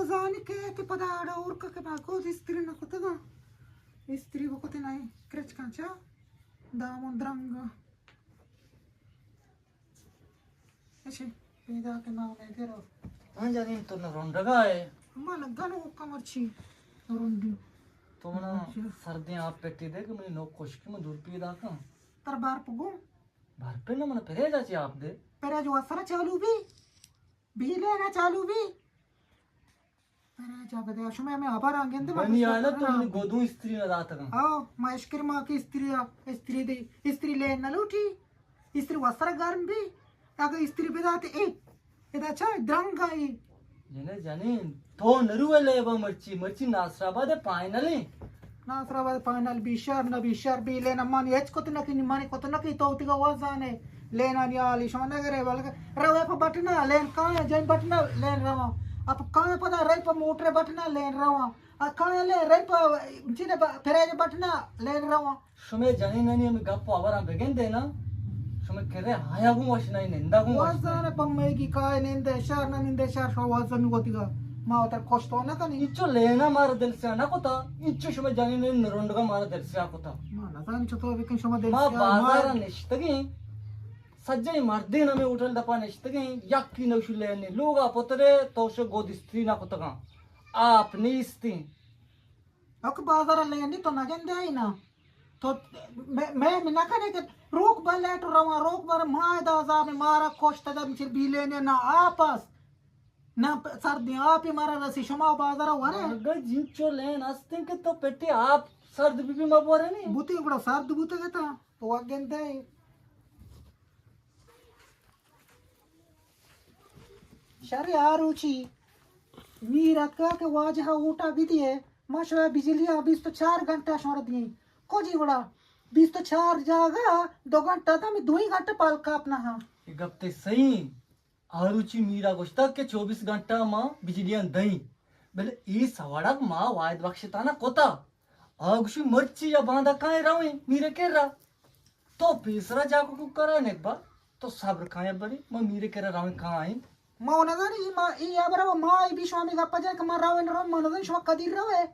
زانی کہ کہ پدا اڑا اورکا کہ ما گود استری نہ کتگا۔ استری بکتے نہ کرچ کانچا دامن درنگا۔ اچھا، پیدا کہ نہ ہونے کرو۔ ہاں جنین، تو نہ رونڈگا ہے۔ ما نہ گنو کا مرچی نہ رونڈی۔ تو منا اچھا۔ سردیں آپ پٹی دے کہ منی نوک خشکی من دور پیدا کن۔ تر بار پگو۔ بار پہ نہ منا پریجا چی آپ دے۔ پریج واسرا چالو بی۔ بیلے نہ چالو بی۔ پریجا بدے، شما ہمیں ہبر آنگندے ما بنی آنا تو منی گودوں استری نہ داتگاں۔ ہاں، ما اشکر ما کہ استری، استری دے، استری لین نہ لوٹی۔ استری وسر گرم بی، اگہ استری بداتے اے، ادا چا درنگ آئی۔ جنے جنین، تو نرو لیبا مرچی، مرچی ناصر آباد فائنل ایں۔ ناصر آباد فائنل بی شر نہ بی شر بی لین امانی ہچ کت نہ کنی، مانی کت نہ کنی، تو تیگا وزانے لین آنی آلی شما نہ گرے، بلکہ روے پہ بٹنا لین کایا جن بٹنا لین رواں۔ اپ کایا پدا رے پہ موٹر بٹنا لین رواں۔ ا کایا لین رے پہ چیز پہ پریج بٹنا لین رواں۔ شمے جنینانی ہمے گپ و ہبراں بگندے نا، شمے کرے آیا گوں وش نہ، نندا گوں وش نہ۔ وزان پمیگی کائے نندے شہر نہ نندے شہر، شو وزن وتیگا ما وتر کشتو نہ کنی۔ انچو لینا مارا دل سیا نہ کتا، انچو شمے جنینانی نرنڈگا مارا دل سیا کتا۔ ما نزانی چطور بکن شما دل ما سیا بازارا مار۔ نشتگیں، سجے مردین ہمے ہوٹل دپا نشتگیں، یکی نوشی لینے لوگا پترے تو شو گود استری نہ کتگاں، آپ نیستیں۔ اک بازار لینی تو نگندے آئی نا۔ تو میں، میں نہ کنے کہ روک بلے تو رواں، روک بر ما ادا عذاب مارا کشت دم چر بیلے نے نہ آپ است، نہ سردی آپی مارا رسی شما بازار ورے۔ اگہ جنچو لین استیں کہ تو پٹی آپ سرد بی بی ما بورے نہیں۔ بوتی گڑا سرد بوتے گتا تو وگندے۔ شر آ روچی میر اتکا کہ واجہ اوٹا بدیے، ما شویا بجلی آ بیست و چار گھنٹہ شور دیں۔ کجی وڑا بیست و چار جاگہ دو گھنٹہ تا، می دوئی گھنٹہ پال کاپ نہ ہاں۔ یہ گپ تے صحیح۔ آ روچی میرا گوشتا کہ چوبیس گھنٹہ ما بجلیاں دئیں، بلے ای سوڑا ما واحد بخش تانا کتا۔ آ گوشی مرچی یا باندا کائیں رویں میرے کرا۔ تو پیسرا جاکو کو کرا نبا، تو صبر کائیں بری، ما میرے کرا رویں کائیں۔ ما نزانی، ای ما، ای یا برا ما ای بی شوامی گپا جائے کہ ما رویں رویں، ما نزانی شما کدی روے۔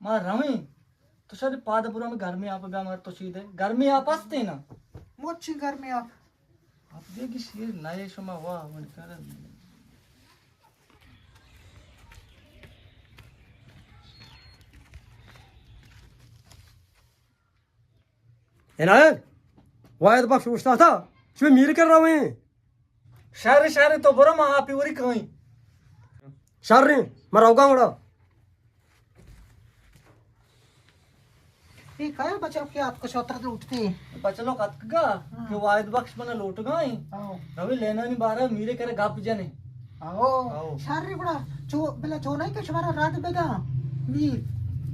ما رویں۔ تو شاید پاد برو ہمیں گرمی آپ بیا مار تو چی دے۔ گرمی آپ ہستے نا؟ مچی گرمی آپ۔ آپ دیگی شیر نئے شما واہ من کرن۔ عنایت، واحد بخش اوشتاتا، شمے میر کر رویں۔ شر، شر، تو برو، ما آپی وری کائیں۔ شر، ما روگا وڑا۔ اے کئے بچلوک کہ اتک شوتر لوٹتے؟ بچلوک اتکگا ہاں۔ کہ واحد بخش منا لوٹگائیں۔ ہاں۔ روی لینانی بارہ میرے کرے گپ جنے۔ آو۔ آو۔ شر گڑا چو، بلا چو نہیں کہ شمارا رد بدا۔ میر۔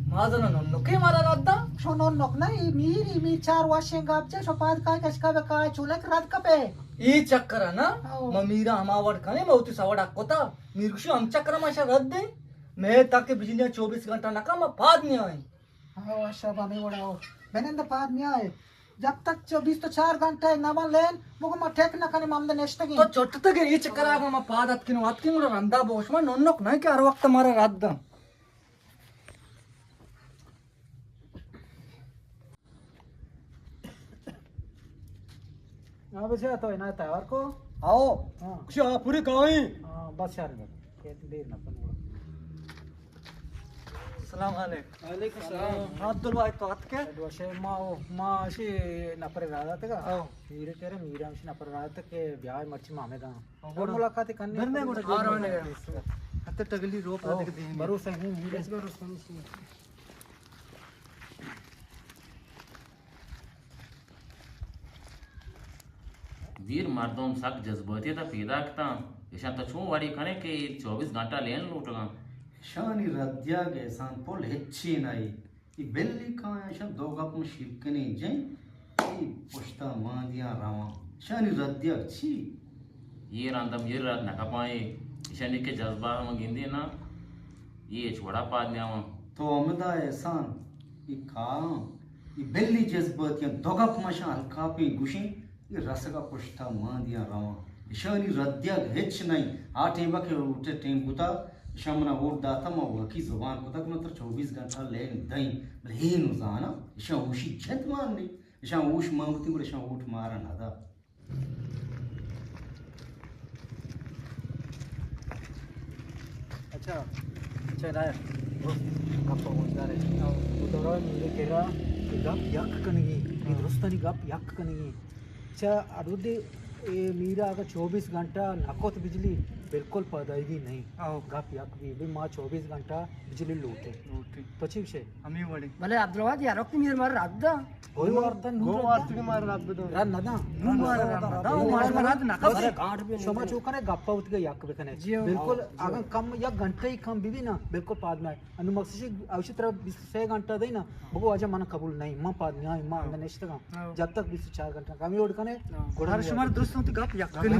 ما زنا ننکے مارا رد دا۔ شو ننک نہ، ای میر، ای میر چار واشیں گپ جا، شو پاد کائے کشکا بے کائے چولک رد کپے۔ ای چکر ہے نا؟ آو۔ ما میرا ہما وڑ کنے، ما ہوتی سوڑ اکوتا۔ میر گشو ہم چکر ما شا رد دیں۔ میں تاکہ بجلیاں چوبیس گھنٹہ نہ کم، ما پاد نہیں آئیں۔ ہاں، شابا میں وڑا ہو۔ بنند پاد میائے۔ جب تک چو، بیست و چار گھنٹہ نہ من لین، مگو ما ٹھیک نہ کنی، ما ہمدا نشتگیں۔ تو چٹتگے، اے چکر آگا ما پاد اتکنو، اتکنو رندا بوش، ما ننک نہیں کہ ہر وقت مارا رد دن۔ ہاں، بچہ، تو عنایت تیار کو؟ آؤ۔ ہاں۔ کچھ آپ پوری کائیں؟ ہاں، بس یار، بس۔ کہ دیر نہ کنو۔ السلام علیکم۔ وعلیکم السلام۔ عبدالواحد تو اتکے؟ وشے ما، ما اشی نفر را داتگا۔ آؤ۔ میرے کرے، میرا اشی نفر را داتگا کہ بیائے مرچی مامے دا۔ آؤ، اور ملاقات کرنے برنے کو۔ گوڑا۔ آ رہا ہے۔ حتی ٹگلی روپ آؤ۔ دکھ دیں۔ بھروسہ ہی نہیں۔ بس بھروسہ نہیں۔ دیر مردم سک جذباتی تا پیدا کتاں۔ ایشاں تو چون وڑی کنے کہ چوبیس گھنٹہ لین لوٹگاں۔ شانی ردیگ احسان پل ہچی نہ ای۔ ای بلی کاں ایشاں دو گپ من شیرکنیں جن۔ ای پشتا ماندیاں رواں۔ شانی ردیگ چی؟ یہ رندم یہ رد نہ کپاں۔ ایشانی کہ جذبہ ہم گندی نا۔ یہ ہچ وڑا پاد نیاواں۔ تو ہمدا احسان، ای کاں، ای بلی جذباتیاں دو گپ مشاں الکاپیں گوشیں، ای رسگا پشتا ماندیاں رواں۔ اشانی ردیگ ہچ نئیں۔ آ ٹیمبا کہ روٹے ٹیم بوتا، اشاں منا ووٹ داتا، ما وکی زبان کتا کہ ما ترا چوبیس گھنٹہ لین دئیں، بلے اے نو زانا اشاں ہوشی جند مان نی، اشاں ہوش مان بوتی گڑا اشاں ووٹ مارا نہ دا۔ اچھا، اچھا، نا، گپ ءَ گوشدار ئے۔ او دورہ میرے کرا کہ گپ یک کنگی، اے درستانی گپ یک کنگی۔ چا ادودی، اے میرا اگر چوبیس گھنٹہ نہ کت بجلی، بالکل پادائیگی نہیں۔ او۔ گپ یک بھی، بھی ما چوبیس گھنٹہ بجلی لوٹے۔ لوٹے۔ تو چی بشے؟ ہمیں وڑے۔ بلے عبدالواحد یار، وقتی میر مار رد دا۔ گو وارتا نور گو رد وارتا دا۔ کہ مار رد دا۔ رد نہ دا۔ نور مار رد نہ دا۔ او مار رد نہ دا۔ بس، شما چو کنے گپا اتگے یک بکنے۔ جی، او۔ بالکل، اگر کم یک گھنٹہ ہی کم بھی بھی نا، بالکل پاد میں۔ انو مقصد شی، اوشی طرح بیست و سہ گھنٹہ دئی نا، بگو واجہ من قبول نہیں، من پاد نہیں، من اندر نشتگاں۔ ہاں۔ جب تک بیست و چار گھنٹہ کمی اوڈ کنے، ہاں۔ گڑا ہر شمار درست ہوں تو گپ یک کنی۔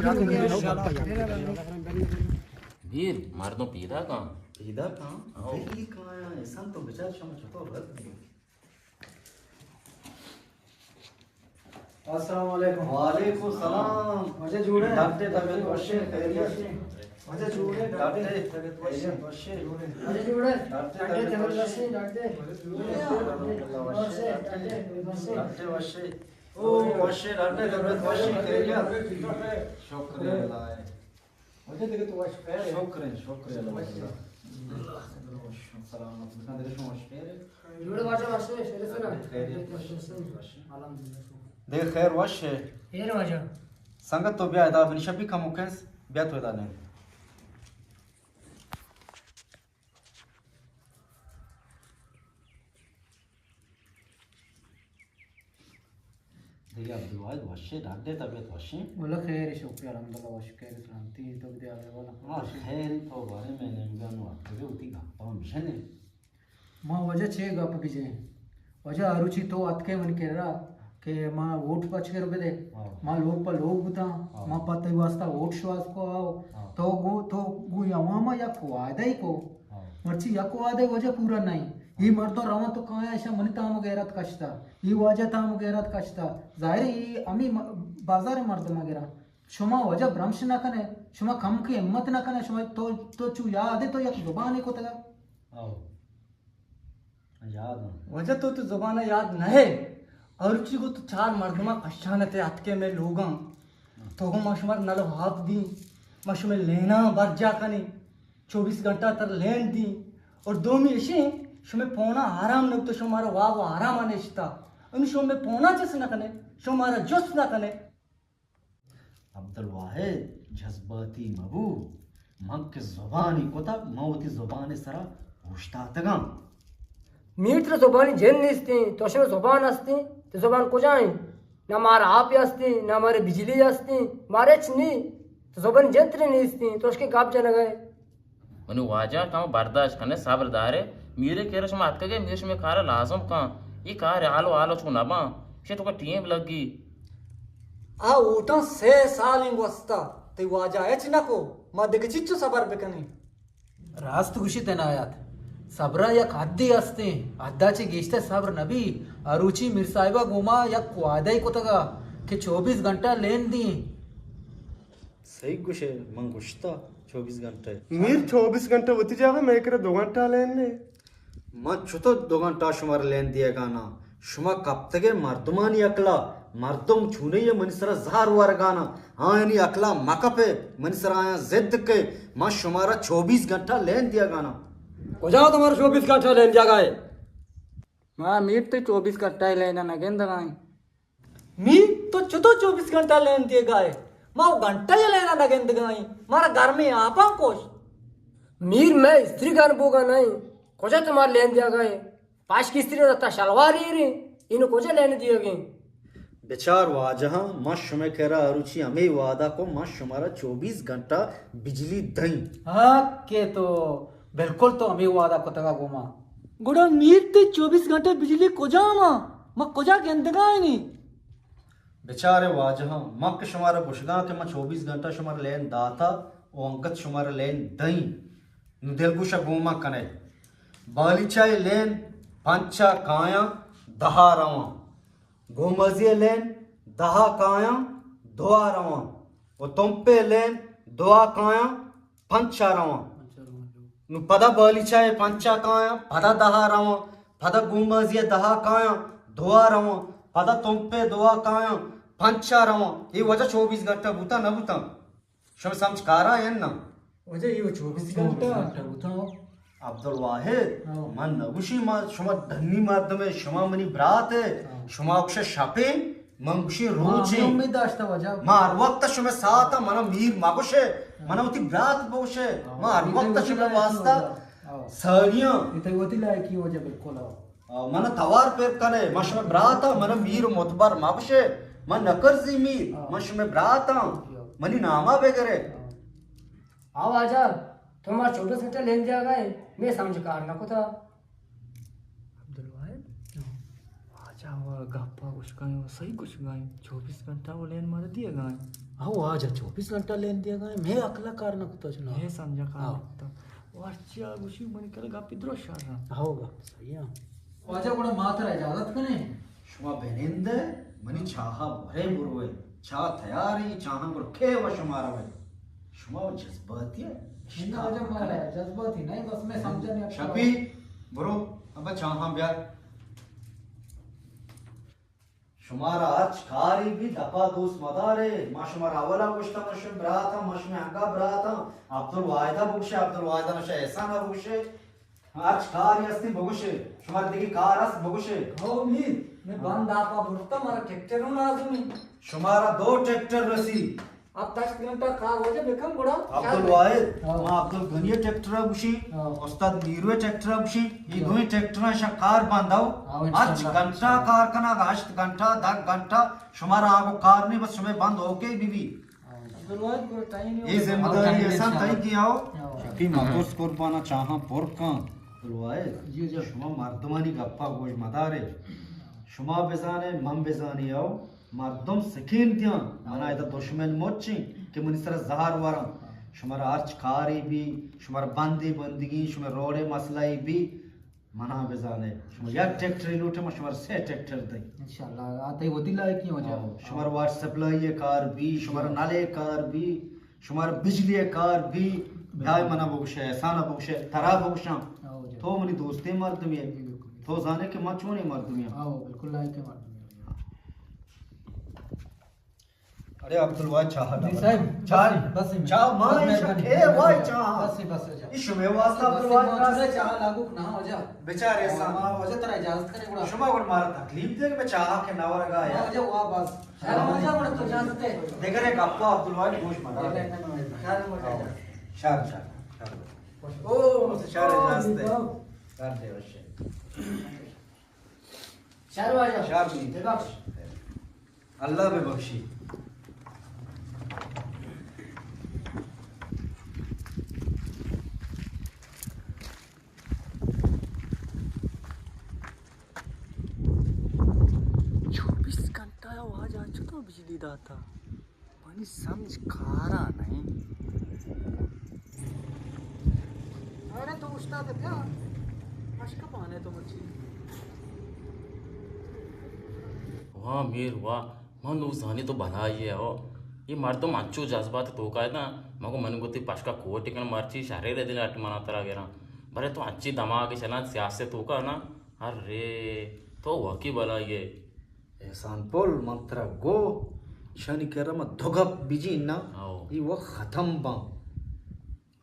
میر، مردم پیدا کن۔ پیدا کن؟ ہاں۔ بلی کایا، احسان تو بچار شما چطور رد دی۔ السلام علیکم۔ وعلیکم السلام۔ واجہ جوڑ ئے؟ ڈاکٹر طبیعت وش ئے، خیریت؟ واجہ جوڑ ئے؟ ڈاکٹر طبیعت وش ئے؟ واجہ جوڑ ئے؟ ڈاکٹر طبیعت وش ئے؟ ڈاکٹر۔ ڈاکٹر وش ئے؟ او، وش ئے، ڈاکٹر طبیعت وش ئے، خیریت؟ شکر اللہ۔ واجہ دگہ تو وش خیر ئے؟ شکر ئے، شکر ئے اللہ تعالی۔ سلامت بکن، دگہ شما وش خیر ئے؟ جوڑ ئے واجہ، وش ئے، شیر سنا۔ خیریت وش ئے؟ الحمدللہ۔ دگہ خیر وش ئے؟ خیر واجہ۔ سنگت تو بیا ادا بنشا بھی کمو کنس، بیا تو ادا نہیں۔ دگہ عبدالواحد وش ئے، ڈاکٹر طبیعت وش ئے؟ واللہ خیر ئے، شکر الحمدللہ، وش خیر سلامتی، تو بدے آگے والا۔ ہاں، خیر ئے، تو بارے میں نے گانو آتے ہوتی گپا مشنے۔ ما واجہ چے گپ بجیں؟ واجہ ہروچی تو اتکے من کرا کہ ما ووٹ پچ کر بدے۔ ہاں۔ ما لوگ پہ لوگ بوتاں، ہاں۔ ما پہ تئی واسطہ ووٹ شواز کو آؤ۔ ہاں۔ تو گو، تو گو عوام یک وعدہ ہی کو۔ ہاں۔ مرچی یک وعدہ واجہ پورا نہیں۔ اے مردم روان تو کایا ایشا منی تام غیرت کشتا۔ اے واجہ تام غیرت کشتا۔ ظاہر ہے اے ہمیں م-، بازار مردم گرا۔ شما واجہ برمش نہ کنے، شما کم کی ہمت نہ کنے، شما تو، تو چو یاد ہے تو یک زبانے کو تگا۔ آؤ۔ یاد ہوں۔ واجہ تو تو زبان یاد نہ ہے۔ اور چی گو تو چار مردمہ کشان تے اتکے میں لوگاں۔ تو گو ما شمار نل و آپ دی۔ ما شمے لینا برجا کنی۔ چوبیس گھنٹہ تر لین دی۔ اور دومی اشی شمے پونا آرام نہ تو شمارا واب و آرام نشتا۔ ان شمے پونا چس نہ کنے، شمارا جس نہ کنے۔ عبدالواحد، جذباتی مبو۔ من کہ زبانی کتگ، من وتی زبان سرا اوشتاتگاں۔ میر ترا زبانی جند نیستیں، تو شما زبان ہستیں، تو زبان کجائیں؟ نہ مارا آپ ہستیں، نہ مارا بجلی ہستیں، مارا ہچ نی۔ تو زبانی جند ترا نیستیں، تو اشکے گپ جنگائے۔ منی واجہ، تو برداشت کنے، صبر دارے۔ میرے کرا شما اتکگے، میر شمے کارا لازم کن۔ اے کار حال و حال چو نباں۔ شے تو کا ٹیم لگی۔ آ ووٹاں سے سال این گوستا، تئی واجہ ہچ نہ کو، ما دگہ چچو صبر بکنیں۔ راست گوشی تنایات، صبرا یک حدی ہستیں، حدا چہ گیشتر صبر نبی۔ اروچی میر صاحبا گوما یک وعدہ کتگا کہ چوبیس گھنٹہ لین دیں۔ صحیح گوشے، من گوشتا چوبیس گھنٹہ۔ میر چوبیس گھنٹہ وتی جاگہ، مئے کرا دو گھنٹہ لین نے۔ من چتو دو گھنٹہ شمار لین دیگانا؟ شما کپتگے مردمانی عقلا، مردم چونئی منی سرا زہر ورگانا، آیانی عقلا مکپے، منی سرا آیاں ضد کے، من شمارا چوبیس گھنٹہ لین دیگانا۔ کجا تمہارا چوبیس گھنٹہ لین دیگا ہے؟ ما میر تے چوبیس گھنٹہ لینا نگندگائیں۔ می، تو چتو چوبیس گھنٹہ لین دیگا ہے؟ ما او گھنٹہ یا لینا نگندگائیں۔ مارا گرمیں آپاں کوش۔ میر، میں استری گان بوگا نہیں۔ کجا تمہار لین دیگا ہے؟ پاش کی استری رتا شلوار ایریں۔ اینو کجا لین دیگیں؟ بچار واجہاں، ما شمے کرا اروچی ہمے وعدہ کو، ما شمارا چوبیس گھنٹہ بجلی دئیں۔ ہاں کہ تو بالکل تو ہمے وعدہ کتگا گوما۔ گڑا میر تے چوبیس گھنٹہ بجلی کجام آ؟ ما کجا گندگائنی؟ بچارے واجہاں، من کہ شمارا گوشگاں کہ من چوبیس گھنٹہ شمارا لین داتا و انگت شمارا لین دئیں۔ نو دلگوشا گوما کنے۔ بالیچہ لین پنچا کایاں دہا رواں۔ گومازی لین دہا کایاں دوا رواں۔ و تمپے لین دوا کایاں پنچا رواں۔ نوں پدا بالیچہ ءِ پنچ ءَ کایاں، پدا دہ ءَ رواں، پدا گومازی ءِ دہ ءَ کایاں، دو ءَ رواں، پدا تمپ ءِ دو ءَ کایاں، پنچ ءَ رواں۔ اے واجہ چوبیس گھنٹہ بوتاں نہ بوتاں؟ شمئے سمجھ کار ءَ اِنت نہ؟ واجہ اے چوبیس گھنٹہ بوتاں۔ عبدالواحد، ہاں۔ من نہ گوشی ما شما ڈنی مردم ئے، شما منی برات ئے، ہاں۔ شما گوشے شپیں، من گوشی ہاں، روچیں۔ ہمے امید داشتہ واجہ۔ ما ہر وقت شمئے ساتھ آں، منا میر مگوشے، ہاں۔ منا وتی برات بگوشے، ہاں، ما ہر وقت شمئے واسطہ ہاں۔ ساڑیاں۔ اے تئی وتی لائقی واجہ بالکل ہاں۔ آ، من توار پر کنے، من شمئے برات آں، من میر و متبر مگوشے، من نکرزی میر، آ۔ من شمئے برات آں، منی ناما بگرے۔ آ۔ آ واجہ، تو ما چوبیس گھنٹہ لین دیگا ئے، مئے سمجھ کار نہ کتا۔ عبدالواحد، واجہ و گپا گوش کن، و صحیح گوش کن، چوبیس گھنٹہ و لین مارا دیگا ئے۔ آ واجہ چوبیس گھنٹہ لین دیگا ئے، مئے عقل کار نہ کتا چنا۔ مئے سمجھ کار آ۔ نہ کتا۔ و ہرچی آ گوشی منی کر گپی درست شر۔ ہو گپ صحیح۔ واجہ گڑا ما ترا اجازت کنیں؟ شما بنندے، منی چاہا برے بروے۔ چاہ تیار ایں، چاہاں گڑا کئے و شما روے؟ شما و جذباتی ئے۔ نہ واجہ ما جذباتی نہ، بس مئے سمجھا نہیں۔ شپی، برو، ابا چاہاں بیار۔ شمارا ہرچ کاری بی دپا دوست مدارے۔ ما شمارا اولا گوشتا، ما شمئے برات آں، ما شمئے انگا برات آں۔ عبدالواحدا بگوشے، عبدالواحدا نشہ احسانا بگوشے۔ ہرچ کاری ہستی بگوشے، شمارا دگہ کار ہست بگوشے۔ ہو میر، مئے بند آپا برتا، مارا ٹریکٹر ہوں لازمی۔ شمارا دو ٹریکٹر رسی۔ اب دس گھنٹہ کار واجہ بکن گڑا۔ عبدالواحد، ہاں۔ ما عبدالغنی ٹریکٹر بگوشی، ہاں۔ استاد نیرو ٹریکٹر بگوشی، یہ ہاں۔ دوئیں ٹریکٹر شا کار بند آؤ۔ ہاں، ہرچ انشاءاللہ۔ گھنٹہ کار کنا، ہشت گھنٹہ، دہ گھنٹہ، شمارا آگو کار نہیں، بس شمئے بند اوکے بی بی۔ اے ذمہ داری احسان تئی کیا ہو؟ شکی ما ترس قربانا چاہاں پر کن۔ عبدالواحد، جی، جی۔ شما مردمانی گپا گوش مدارے۔ شما بزانے، من بزانی او مردم سکین دیاں۔ منا ادا دشمن مچیں کہ منی سر زہر وراں۔ شمارا ہرچ کاری بی، شمارا بندی بندگی، شما روڑے مسئلہ بی، منا بزانے، شما یک ٹریکٹرے لوٹے، ما شمارا سے ٹریکٹر دیں۔ انشاءاللہ، آ تئی وتی لائقی ہو جا۔ ہاں، شمارا واٹر سپلائی کار بی، شمارا نلے کار بی، شمارا بجلی کار بی، بالکل۔ دائے منا بگوشے، احسانا بگوشے، ترا بگوشاں۔ ہاں، جی۔ تو منی دوستیں مردمے ئے۔ جی، بالکل۔ تو زانے کہ ما چونیں مردمے آں۔ ہاں، بالکل لائقیں مردمے۔ اڑے عبدالواحد چاہ جی ڈبل۔ صاحب، چاہ، بس، بس، چاہ بس، ماں بس، ایشا بس، اے بس، وائی بس، چاہ۔ بس، بس، بس۔ اے شمے واسطہ بس، عبدالواحد بس، بس۔ چاہ لاگو نہ ہو جا۔ بیچارے ہاں، سان۔ ہاں، واجہ ترا اجازت کرے گڑا۔ شما گڑ مارا تکلیف دے کہ میں چاہ کے نہ ورگا یا۔ واجہ وا بس۔ شر واجہ گڑ تو اجازت ہے۔ دیگر ایک گپا عبدالواحد گوش مدار۔ شر واجہ۔ شر، شر، شر۔ او، شر اجازت ہے۔ شر دے وشے۔ شر واجہ۔ شر نہیں۔ ببخش۔ اللہ ببخشی۔ چوبیس گھنٹہ واجہ چطور بجلی داتا؟ منی سمجھ کارا نہ انت۔ اڑے تو استاد بیا، پشکپانے تو مرچی۔ واہ میر واہ، من نوں زانی تو بلائے ئے ہو۔ اے مردم انچو جذبات توکا ات نا، مگو من گو تئی پشکا کوٹی کن مرچی شرے رے دل اٹ منا ترا گراں۔ بلے تو انچی دماغ چلاں سیاست توکا نا، ارے تو واقعی بلائے ئے۔ احسان پل، من ترا گو، ایشانی کرا ما دو گپ بجین نا، ہو۔ ای وقت ختم باں۔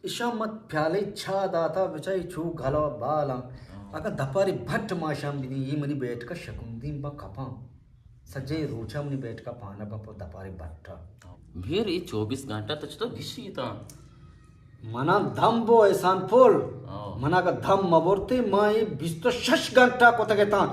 ایشاں من پیالے چاہ داتا، بچا ای چو گلا بالاں۔ ہو۔ اگاں دپاری بھٹ ما شام بدین، ای منی بیٹکا شکندین با کپاں۔ سجے روچا منی بیٹکا پانا با پہ دپاری بھٹا۔ میر ای چوبیس گھنٹہ تو چطور گشی تا؟ منا دم بو احسان پل۔ ہاں۔ منا اگہ دم مبرتے، ما اے بیست و شش گھنٹہ کتگ اتاں۔